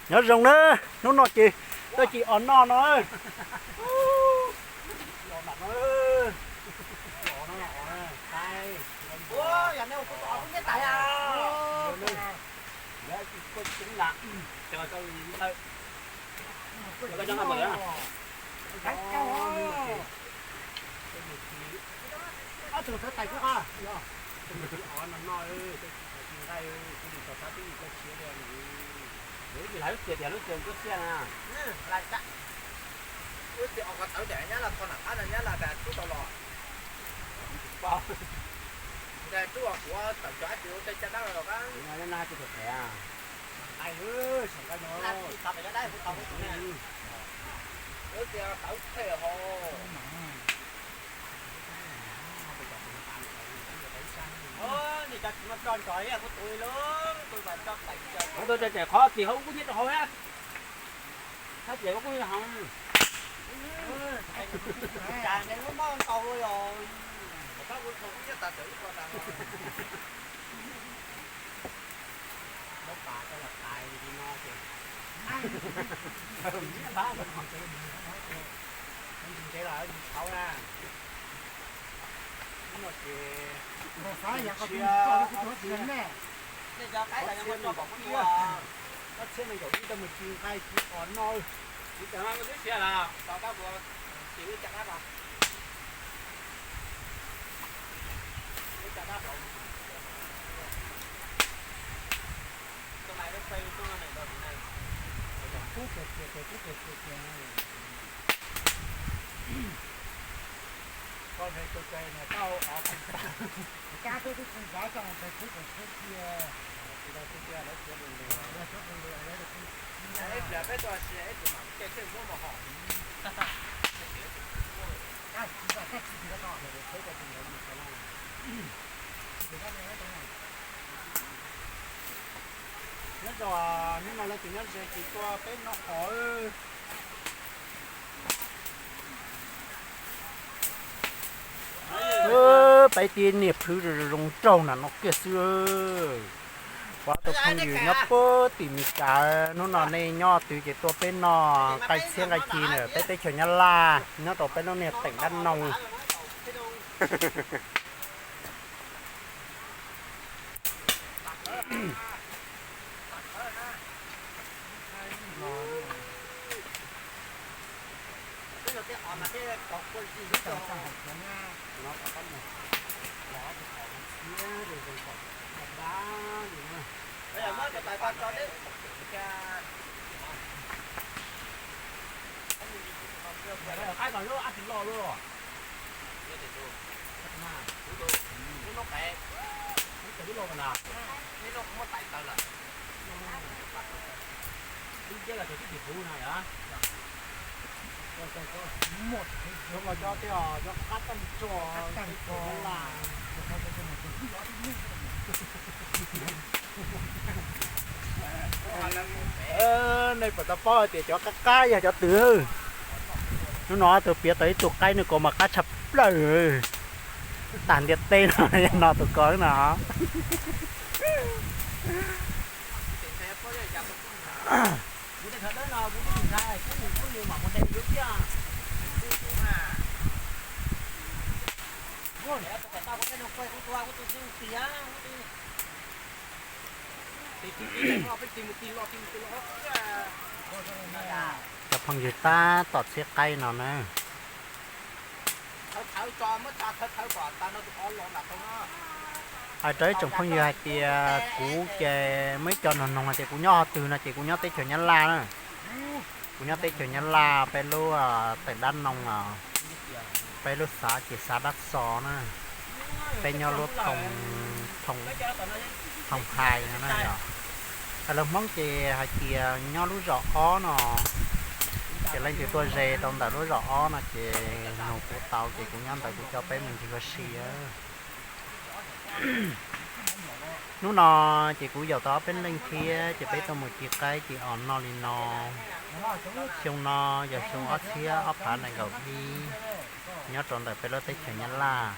Nyob zoo na, hnub no ces tuaj cim os noj no. Lub tias lub tias koj tsiaj na. Lub tias os ko tawv tias nyab laj kho nam qab no nyab laj tas tub tau los. Ntais tub os kuv tawm cov ab tsis ua tej caj dab los qab. Ntais saum nqaij no. Lub tias tawv phem hos. Tus cov tsis muaj ploj ntsog ib yam kuj tus li lub, tus txawm tso pem. Qhov tus tseem qhov tim hauv kuj nyob rau hauv thiab. Thab tias kuj nyob hauv. Cas nws muab ntaus los. Kom pab kuv thaum kuj nyob tas txawm ib qho tas. Muab pas coj los tais li no ces, ntsev los tsis txhaub na. Hnub no ces, ob txhiab, ob txhiab nees nkaum ib, ob txhiab nees nkaum ib tau mus ci nqaij ci os noj. Nyob zoo, hnub no leej twg nyob ze ces tuaj peb noj os. Peb tib niam phwv zoo zoo nraug na no kiag xwb. Pab tus phooj ywg nyob puag tim Mes Kas, hnub no nej nyob twg ces tuaj peb noj nqaij txhiab nqaij ci na, peb teb chaws Nyab Laj nyob rau peb lub niag teem Dab Noog. Qaib tau lub ab tsis loj luaj. Lub tau lub loj na. Lub nceb los tau tib tis huv no yom. Cov cov tej os cov qab tag tso, teb chaws Nyab Laj. Nej puas tau paub hais tias cov qab qab yog cov twg? Hnub no tus piav tau ib tug qaib nws ko mas qab tshaj plaws, tag ntiaj teb no, no tus ko no. Cov phooj ywg tab tom txhiab qaib no na. Hais rau ib tsoom phooj ywg hais tias kuv ces muaj ib co nug nug hais tias kuv nyob qhov twg no ces kuv nyob teb chaws Nyab Laj na. Kuv nyob teb chaws Nyab Laj peb lub teem Dab Noog, peb lub xav ces xav Dab Xo na. Peb nyob lub thoo, thoo hais no na yom. Hais lus Hmoob ces hais tias nyob lub zos ob no. Ces leej twg tuaj ze rau ntawm lub zos ob no ces nug kuv tau ces kuv nyob ntawd kuv coj peb mus ncig ua si. Hnub no ces kuv yaum tau ob peb leej thiab ces peb tuaj mus ci qaib ci os noj li no. Xyoo no yog xyoo ob txhiab ob phav nees nkaum ib, nyob rau ntawm peb lub teb chaws Nyab Laj.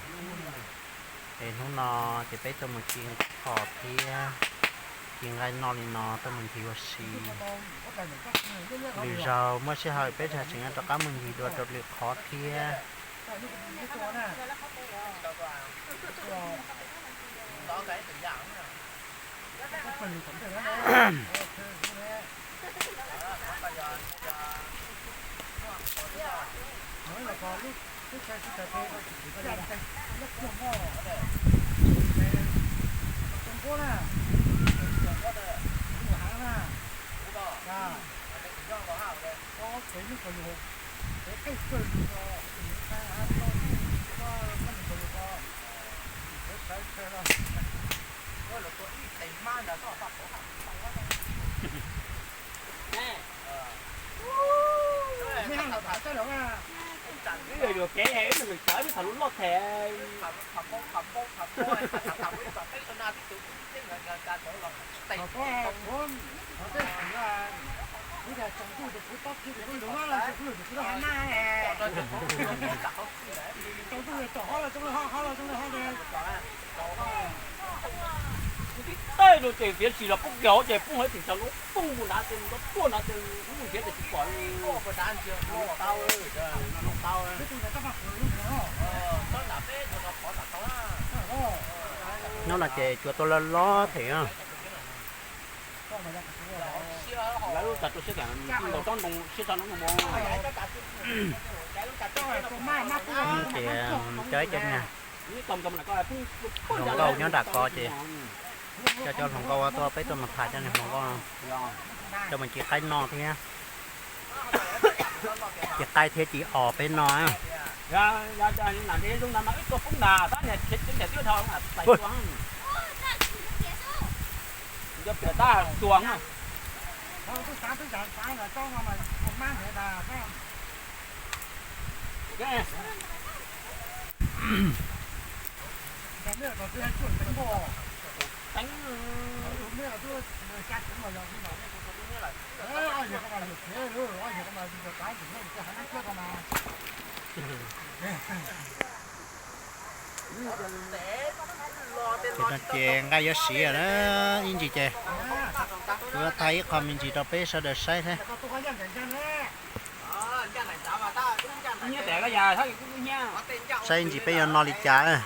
Es hnub no ces peb tuaj mus ci os thiab. ci nqaij noj li no tuaj mus ncig ua si. Lwm zaug muaj sij hawm peb tseem rov qab mus ncig dua rau lwm qhov thiab. Wb yog yuam kev, wb nws sawv wb tham lus loj them. Tib teg rau ces piav tsis los poob kiag hauv ces poob hauv txim taws lub poob mus nrad ces mus rau tuaj nrad ces mus nrhiav ces tsis pom li. Hnub no ces cua tuaj loj loj them. Lawv lub tas rau siab tas nkaus tsob ntoo siab tso no no. Ces cov ib cov niag hluas nkauj nyob nram ko ces coj cov hluas nkauj tuaj peb tuaj mus tham cov niag hluas nkauj coj mus ci qaib noj thiab. Ci qaib thiab ci os peb noj. Ces no ces nqaij yuav siv na, ib ntsis ces kuv yuav thaij ib qho me ntsis rau peb sawv daws saib thiab. Saib ib ntsis peb yuav noj li cas.